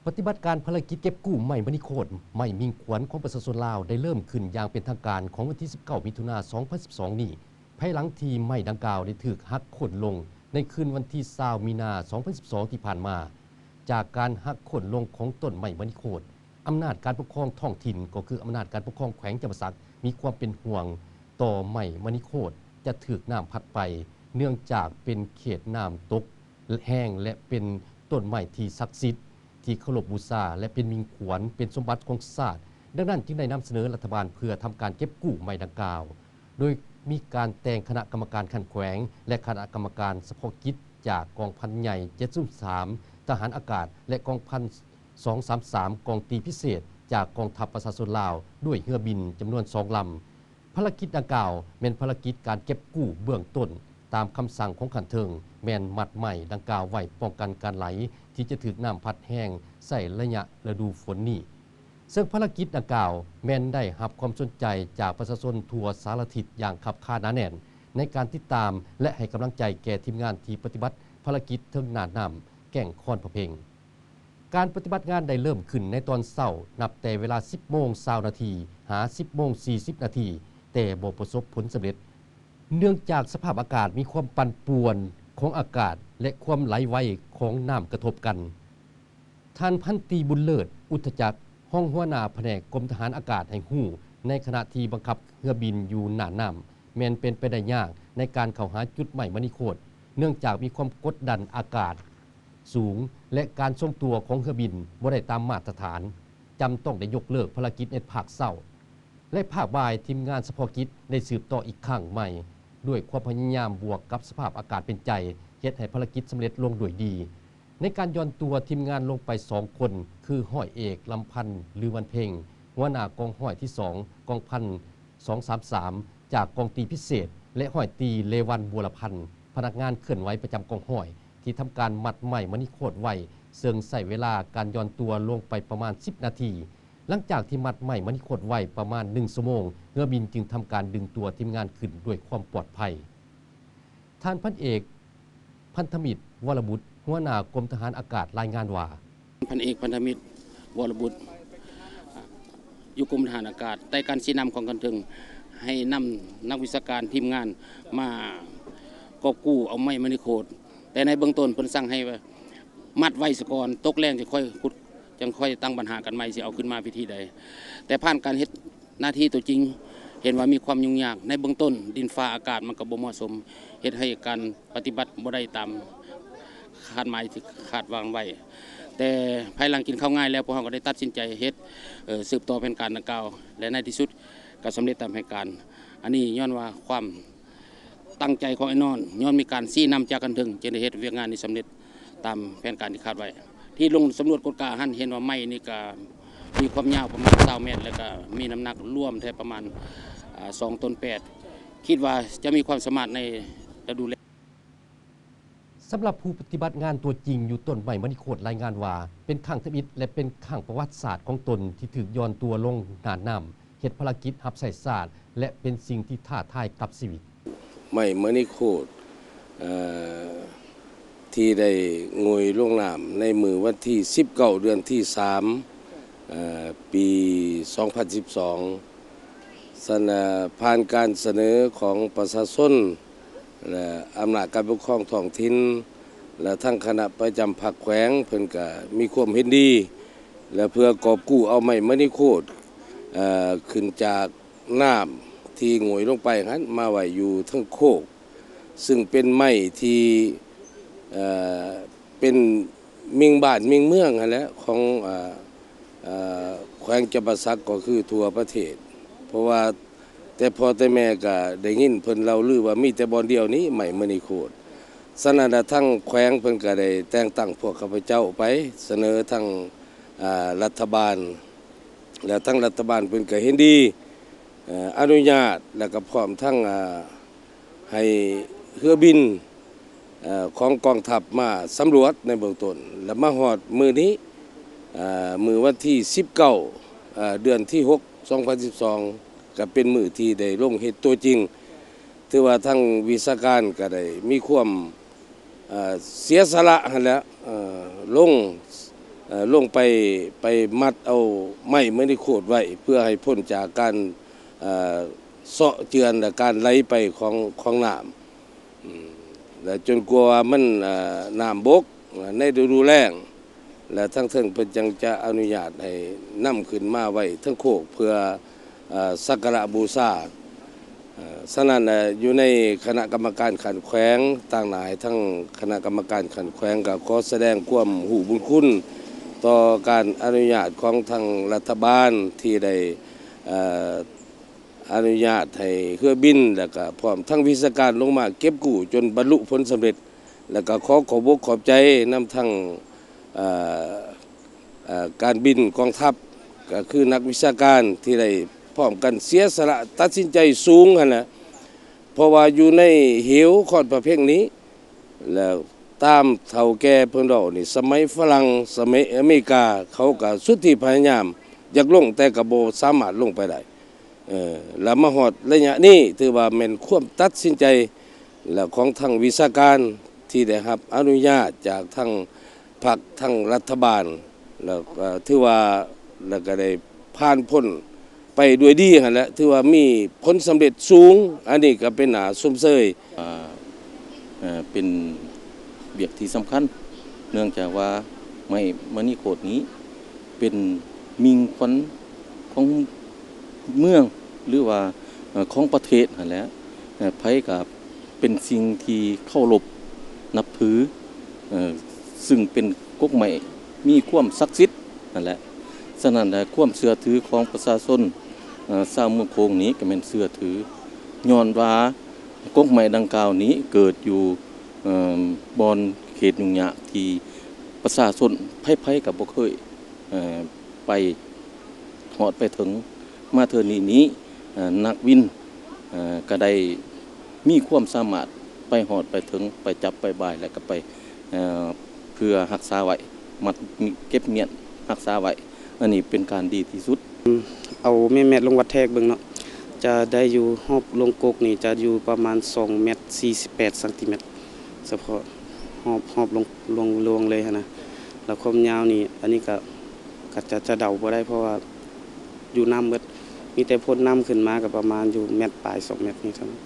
ປະຕິບັດການພາລະກິດເກັບກູ້ໄມ້ມະນີໂຄດ, ໄມ້ມິ່ງຂວັນຂອງປະຊາຊົນລາວ ໄດ້ເລີ່ມຂຶ້ນຢ່າງເປັນທາງການຂອງວັນທີສິບເກົ້າ ມິຖຸນາ ສອງພັນສິບສອງນີ້, ພາຍຫຼັງທີ່ໄມ້ດັ່ງກ່າວໄດ້ຖືກຫັກໂຄ່ນລົງໃນຄືນວັນທີຊາວ ມີນາ ສອງພັນສິບສອງທີ່ຜ່ານມາ. ຈາກການຫັກໂຄ່ນລົງຂອງຕົ້ນໄມ້ມະນີໂຄດ, ອຳນາດການປົກຄອງທ້ອງຖິ່ນ ກໍຄືອຳນາດການປົກຄອງແຂວງຈຳປາສັກ ມີຄວາມເປັນຫ່ວງຕໍ່ໄມ້ມະນີໂຄດຈະຖືກນ້ຳພັດໄປ, ເນື່ອງຈາກເປັນເຂດນ້ຳຕົກແຮງ ແລະ ເປັນຕົ້ນໄມ້ທີ່ສັກສິດ, ທີ່ເຄົາລົບບູຊາ ແລະ ເປັນມິ່ງຂວັນ, ເປັນສົມບັດຂອງຊາດ. ດັ່ງນັ້ນຈຶ່ງໄດ້ນຳສະເໜີລັດຖະບານເພື່ອທຳການເກັບກູ້ໄມ້ດັ່ງກ່າວ. ໂດຍມີການແຕ່ງຄະນະກຳມະການຂັ້ນແຂວງ ແລະ ຄະນະກຳມະການສະເພາະກິດຈາກກອງພັນໃຫຍ່ເຈັດສູນສາມ ທະຫານອາກາດ ແລະ ກອງພັນສອງສາມສາມ ກອງຕີພິເສດຈາກກອງທັບປະຊາຊົນລາວ ດ້ວຍເຮືອບິນຈຳນວນສອງລຳ. ພາລະກິດດັ່ງກ່າວແມ່ນພາລະກິດການເກັບກູ້ເບື້ອງຕົ້ນ. ຕາມຄຳສັ່ງຂອງຂັ້ນເທິງ ແມ່ນມັດໄມ້ດັ່ງກ່າວໄວ້ປ້ອງກັນການໄຫຼທີ່ຈະຖືກນ້ຳພັດແຮງໃສ່ໄລຍະລະດູຝົນນີ້. ເຊິ່ງພາລະກິດດັ່ງກ່າວແມ່ນໄດ້ຮັບຄວາມສົນໃຈຈາກປະຊາຊົນທົ່ວສາລະທິດຢ່າງຄັບຄາໜາແໜ້ນ ໃນການຕິດຕາມ ແລະ ໃຫ້ກຳລັງໃຈແກ່ທີມງານທີ່ປະຕິບັດພາລະກິດເທິງໜ້ານ້ຳແກ້ງຄອນພະເພັງ. ການປະຕິບັດງານໄດ້ເລີ່ມຂຶ້ນໃນຕອນເຊົ້າ ນັບແຕ່ເວລາສິບໂມງຊາວນາທີ ຫາສິບໂມງສີ່ສິບນາທີ, ແຕ່ບໍ່ປະສົບຜົນສຳເລັດ ເນື່ອງຈາກສະພາບອາກາດມີຄວາມປັ່ນປ່ວນຂອງອາກາດ ແລະ ຄວາມໄຫຼໄວຂອງນ້ຳກະທົບກັນ. ທ່ານພັນຕີ ບຸນເລີດ ອຸດທະຈັກ ຮອງຫົວໜ້າພະແນກກົມທະຫານອາກາດໃຫ້ຮູ້, ໃນຂະນະທີ່ບັງຄັບເຮືອບິນຢູ່ໜ້ານ້ຳ ແມ່ນເປັນໄປໄດ້ຍາກໃນການເຂົ້າຫາຈຸດໄມ້ມະນີໂຄດ, ເນື່ອງຈາກມີຄວາມກົດດັນອາກາດ ສູງ ແລະ ການຊົງຕົວຂອງເຮືອບິນບໍ່ໄດ້ຕາມມາດຕະຖານ, ຈຳຕ້ອງໄດ້ຍົກເລີກພາລະກິດໃນພາກເຊົ້າ ແລະ ພາກບ່າຍທີມງານສະເພາະກິດໄດ້ສືບຕໍ່ອີກຄັ້ງໃໝ່ ດ້ວຍຄວາມພະຍາຍາມບວກກັບສະພາບອາກາດເປັນໃຈ ເຮັດໃຫ້ພາລະກິດສຳເລັດລົງດ້ວຍດີ. ໃນການຢ່ອນຕົວທີມງານລົງໄປສອງຄົນ ຄື ຮ້ອຍເອກ ລຳພັນ ລືວັນເພັງ ຫົວໜ້າກອງຮ້ອຍທີສອງ ກອງພັນສອງສາມສາມ ຈາກກອງຕີພິເສດ ແລະ ຮ້ອຍຕີ ເລວັນ ບົວລະພັນ ພະນັກງານເຄື່ອນໄຫວປະຈຳກອງຮ້ອຍ ທີ່ທຳການມັດໄມ້ມະນີໂຄດໄວ້, ເຊິ່ງໃຊ້ເວລາການຢ່ອນຕົວລົງໄປປະມານສິບນາທີ. ຫຼັງຈາກທີ່ມັດໄມ້ມະນີໂຄດໄວ້ປະມານໜຶ່ງຊົ່ວໂມງ, ເຮືອບິນຈຶ່ງທຳການດຶງຕົວທີມງານຂຶ້ນດ້ວຍຄວາມປອດໄພ. ທ່ານພັນເອກ ພັນທະມິດ ວໍລະບຸດ ຫົວໜ້າກົມທະຫານອາກາດລາຍງານວ່າ, ພັນເອກ ພັນທະມິດ ວໍລະບຸດ ຢູ່ກົມທະຫານອາກາດ ໃຕ້ການຊີ້ນຳຂອງຂັ້ນເທິງ ໃຫ້ນຳນັກວິຊາການທີມງານມາກອບກູ້ເອົາໄມ້ມະນີໂຄດ, ແຕ່ໃນເບື້ອງຕົ້ນເພິ່ນສັ່ງໃຫ້ມັດໄວ້ສາກ່ອນ, ຕົກແລ້ງຈຶ່ງຄ່ອຍຂຸດ, ຈັ່ງຄ່ອຍຕັ້ງບັນຫາກັນໃໝ່ ຊິເອົາຂຶ້ນມາວິທີໃດ. ແຕ່ຜ່ານການເຮັດ ໜ້າທີ່ຕົວຈິງ ເຫັນວ່າມີຄວາມຫຍຸ້ງຍາກ. ໃນເບື້ອງຕົ້ນ ດິນຟ້າອາກາດມັນກໍບໍ່ເໝາະສົມ, ເຮັດໃຫ້ການປະຕິບັດບໍ່ໄດ້ຕາມຄາດໝາຍທີ່ຄາດຫວັງໄວ້. ແຕ່ພາຍຫຼັງກິນເຂົ້າງາຍແລ້ວ, ພວກເຮົາກໍໄດ້ຕັດສິນໃຈເຮັດ, ເອີ, ສືບຕໍ່ແຜນການດັ່ງກ່າວ ແລະ ໃນທີ່ສຸດກໍສຳເລັດຕາມແຜນການ. ອັນນີ້ຍ້ອນວ່າຄວາມ ຕັ້ງໃຈຂອງອ້າຍນອນ, ຍ້ອນມີການຊີ້ນຳຈາກຂັ້ນເທິງ ຈຶ່ງໄດ້ເຮັດວຽກງານນີ້ສຳເລັດຕາມແຜນການທີ່ຄາດໄວ້. ທີ່ລົງສຳຫຼວດກວດກາຫັ້ນ ເຫັນວ່າໄມ້ນີ້ກະມີຄວາມຍາວປະມານຊາວແມັດ ແລະ ກະມີນ້ຳໜັກລວມແທ້ປະມານ ອາ ສອງໂຕນແປດ. ຄິດວ່າຈະມີຄວາມສາມາດໃນລະດູແລ້ງ. ສຳລັບຜູ້ປະຕິບັດງານຕົວຈິງຢູ່ຕົ້ນໄມ້ມະນີໂຄດລາຍງານວ່າ ເປັນຄັ້ງທຳອິດ ແລະ ເປັນຄັ້ງປະຫວັດສາດຂອງຕົນທີ່ຖືກຢ່ອນຕົວລົງໜ້ານ້ຳ ເຮັດພາລະກິດຮັບໃຊ້ຊາດ ແລະ ເປັນສິ່ງທີ່ທ້າທາຍກັບຊີວິດ. ໄມ້ມະນີໂຄດ ເອີ ທີ່ໄດ້ໂງ່ຍລົງນ້ຳໃນມື້ວັນທີສິບເກົ້າ ເດືອນທີສາມ ເອີ ປີສອງພັນສິບສອງ. ຊັ້ນ ເອີ ຜ່ານການສະເໜີຂອງປະຊາຊົນ ແລະ ອຳນາດການປົກຄອງທ້ອງຖິ່ນ ແລະ ທັງຄະນະປະຈຳພັກແຂວງ ເພິ່ນກະມີຄວາມເຫັນດີ ແລະ ເພື່ອກອບກູ້ເອົາໄມ້ມະນີໂຄດ ເອີ ຂຶ້ນຈາກນ້ຳທີ່ໂງ່ຍລົງໄປຫັ້ນ ມາໄວ້ຢູ່ເທິງໂຄກ ຊຶ່ງເປັນໄມ້ທີ່ ເອີ ເປັນມິ່ງບ້ານມິ່ງເມືອງຫັ້ນແຫຼະ ຂອງ ເອີ ເອີ ແຂວງຈຳປາສັກ ກໍຄືທົ່ວປະເທດ. ເພາະວ່າ ແຕ່ພໍ່ແຕ່ແມ່ກໍໄດ້ຍິນເພິ່ນເລົ່າລືວ່າມີແຕ່ບ່ອນດຽວນີ້ ໄມ້ມະນີໂຄດ. ສະນັ້ນລະ ທາງແຂວງເພິ່ນກໍໄດ້ແຕ່ງຕັ້ງພວກຂ້າພະເຈົ້າໄປສະເໜີທາງ ອາ ລັດຖະບານ ແລະ ທາງລັດຖະບານເພິ່ນກໍເຫັນດີ ອາ ອະນຸຍາດ ແລະ ກໍພ້ອມທັງ ອາ ໃຫ້ເຮືອບິນ ເອີ ຂອງກອງທັບມາສຳຫຼວດໃນເບື້ອງຕົ້ນ ແລະ ມາຮອດມື້ນີ້ ເອີ ມື້ວັນທີສິບເກົ້າ ເອີ ເດືອນທີຫົກ ສອງພັນສິບສອງ ກໍເປັນມື້ທີ່ໄດ້ລົງເຮັດຕົວຈິງ. ຖືວ່າທາງວິຊາການກໍໄດ້ມີຄວາມ ເອີ ເສຍສະຫຼະຫັ້ນແຫຼະ ເອີ ລົງ ເອີ່ ລົງໄປ ໄປມັດເອົາໄມ້ມະນີໂຄດໄວ້ ເພື່ອໃຫ້ພົ້ນຈາກການ ເອີ່ ເຊາະເຈື່ອນ ແລະ ການໄຫຼໄປຂອງ ຂອງນ້ຳ ອືມ ແລະ ຈົນກວ່າວ່າມັນ ເອີ່ ນ້ຳບົກໃນລະດູແລ້ງ ແລະ ທາງເທິງເພິ່ນຈັ່ງຈະອະນຸຍາດໃຫ້ນຳຂຶ້ນມາໄວ້ເທິງໂຄກ ເພື່ອ ເອີ່ ສັກກາລະບູຊາ. ເອີ່ ສະນັ້ນ ເອີ່ ຢູ່ໃນຄະນະກຳມະການຂັ້ນແຂວງ ຕາງໜ້າໃຫ້ທາງຄະນະກຳມະການຂັ້ນແຂວງ ກໍຂໍສະແດງຄວາມຮູ້ບຸນຄຸນຕໍ່ການອະນຸຍາດຂອງທາງລັດຖະບານທີ່ໄດ້ ເອີ່ ອະນຸຍາດໃຫ້ເຮືອບິນ ແລ້ວກໍພ້ອມທັງວິຊາການລົງມາເກັບກູ້ຈົນບັນລຸຜົນສຳເລັດ ແລ້ວກໍຂໍຂອບອົກຂອບໃຈນຳທັງ ເອີ່ ເອີ່ ການບິນກອງທັບ ກໍຄືນັກວິຊາການທີ່ໄດ້ພ້ອມກັນເສຍສະຫຼະຕັດສິນໃຈສູງຫັ້ນແຫຼະ ເພາະວ່າຢູ່ໃນເຫວຄອນພະເພັງນີ້ ແລ້ວຕາມເຖົ້າແກ່ເພິ່ນເວົ້ານີ້ ສະໄໝຝຣັ່ງ ສະໄໝອາເມລິກາ ເຂົາກໍສຸດທີ່ພະຍາຍາມຢາກລົງ ແຕ່ກໍບໍ່ສາມາດລົງໄປໄດ້. ເອີ ແລ້ວມາຮອດໄລຍະນີ້ ຖືວ່າແມ່ນຄວາມຕັດສິນໃຈ ແລະ ຂອງທາງວິຊາການທີ່ໄດ້ຮັບອະນຸຍາດຈາກທາງພັກ ທາງລັດຖະບານ ແລ້ວກໍຖືວ່າ ແລ້ວກໍໄດ້ຜ່ານພົ້ນໄປດ້ວຍດີຫັ້ນແຫຼະ ຖືວ່າມີຜົນສຳເລັດສູງ ອັນນີ້ກໍເປັນໜ້າຊົມເຊີຍ. ອ່າ ເປັນວຽກທີ່ສຳຄັນ ເນື່ອງຈາກວ່າໄມ້ມະນີໂຄດນີ້ເປັນມິ່ງຂວັນຂອງເມືອງ ຫຼືວ່າ ເອີ່ ຂອງປະເທດຫັ້ນແຫຼະ ເອີ່ ໃຜກໍເປັນສິ່ງທີ່ເຄົາລົບນັບຖື ເອີ່ ຊຶ່ງເປັນກົກໄມ້ມີຄວາມສັກສິດຫັ້ນແຫຼະ. ສະນັ້ນແຫຼະ ຄວາມເຊື່ອຖືຂອງປະຊາຊົນ ເອີ່ ຊາວເມືອງໂຂງນີ້ກໍແມ່ນເຊື່ອຖື ຍ້ອນວ່າ ກົກໄມ້ດັ່ງກ່າວນີ້ເກີດຢູ່ ເອີ່ມ ບ່ອນເຂດຫຍຸ້ງຍາກທີ່ປະຊາຊົນໃຜໆກໍບໍ່ເຄີຍ ເອີ່ ໄປຮອດໄປເຖິງ. ມາເທື່ອນີ້ນີ້ ເອີ່ ນັກບິນ ເອີ່ ກໍໄດ້ມີຄວາມສາມາດໄປຮອດໄປເຖິງ ໄປຈັບໄປບາຍ ແລ້ວກໍໄປ ເອີ່ ເພື່ອຮັກສາໄວ້ ມັດ ເກັບມ້ຽນຮັກສາໄວ້ ອັນນີ້ເປັນການດີທີ່ສຸດ. ເອົາແມ່ນແມັດລົງວັດແທກເບິ່ງເນາະ ຈະໄດ້ຢູ່ຮອບລວງກົກນີ້ ຈະຢູ່ປະມານສອງແມັດສີ່ສິບແປດຊັງຕີແມັດ ສະເພາະຮອບ ຮອບລວງ ລວງ ລວງເລີຍຫັ້ນນະ. ແລ້ວຄວາມຍາວນີ້ ອັນນີ້ກະ ກະຈະ ຈະເດົາບໍ່ໄດ້ ເພາະວ່າຢູ່ນ້ຳເບິດ ມີແຕ່ພົ້ນນ້ຳຂຶ້ນມາກະປະມານຢູ່ແມັດປາຍ ສອງແມັດນີ້ເທົ່ານັ້ນ.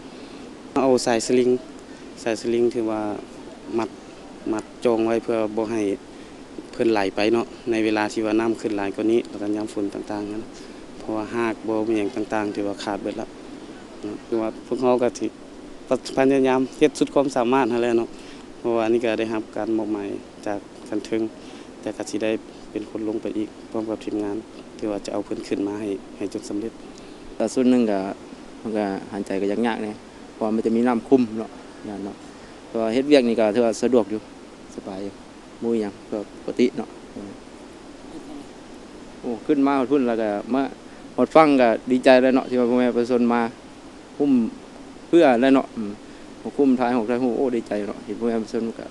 ເອົາສາຍສະລິງ ສາຍສະລິງທີ່ວ່າມັດ ມັດຈ່ອງໄວ້ເພື່ອບໍ່ໃຫ້ເພິ່ນໄຫຼໄປເນາະ ໃນເວລາທີ່ວ່ານ້ຳຂຶ້ນຫຼາຍກວ່ານີ້ ແລ້ວກໍຍາມຝົນຕ່າງໆຫັ້ນ ເພາະວ່າຮາກບໍ່ມີຫຍັງຕ່າງໆ ຖືວ່າຂາດເບິດລະເນາະ. ຄືວ່າພວກເຮົາກໍຊິພະຍາຍາມເຮັດສຸດຄວາມສາມາດຫັ້ນແຫຼະເນາະ ເພາະວ່າອັນນີ້ກໍໄດ້ຮັບການມອບໝາຍຈາກຂັ້ນເທິງ ແຕ່ກໍຊິໄດ້ເປັນຄົນລົງໄປອີກ ພ້ອມກັບທີມງານ ທີ່ວ່າຈະເອົາເພິ່ນຂຶ້ນມາໃຫ້ ໃຫ້ຈົນສຳເລັດ. ກໍສ່ວນໜຶ່ງກໍ ມັນກໍຫາຍໃຈກໍຍາກໆແດ່ ເພາະວ່າມັນຈະມີນ້ຳຄຸມເນາະ ຢ້ານເນາະ. ແຕ່ວ່າເຮັດວຽກນີ້ກໍຖືວ່າສະດວກຢູ່ ສະບາຍຢູ່ ບໍ່ມີຫຍັງ ກໍປົກກະຕິເນາະ. ໂອ້ ຂຶ້ນມາຮອດພຸ້ນແລ້ວກໍມາຮອດຝັ່ງກໍດີໃຈແລ້ວເນາະ ທີ່ວ່າພໍ່ແມ່ປະຊາຊົນມາ ຄຸ້ມເພື່ອແລ້ວເນາະ ອືມ ຄຸ້ມຖ່າຍຮູບ ຖ່າຍຮູບ ໂອ້ ດີໃຈເນາະ ເຫັນພໍ່ແມ່ປະຊາຊົນກໍ